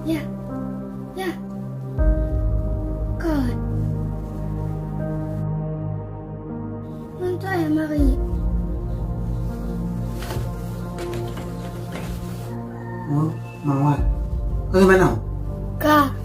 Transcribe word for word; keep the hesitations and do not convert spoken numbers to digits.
Ya. Ya. Kon. Ngon tuan mari. Oh, Mawar. Oi, manoe? Ka.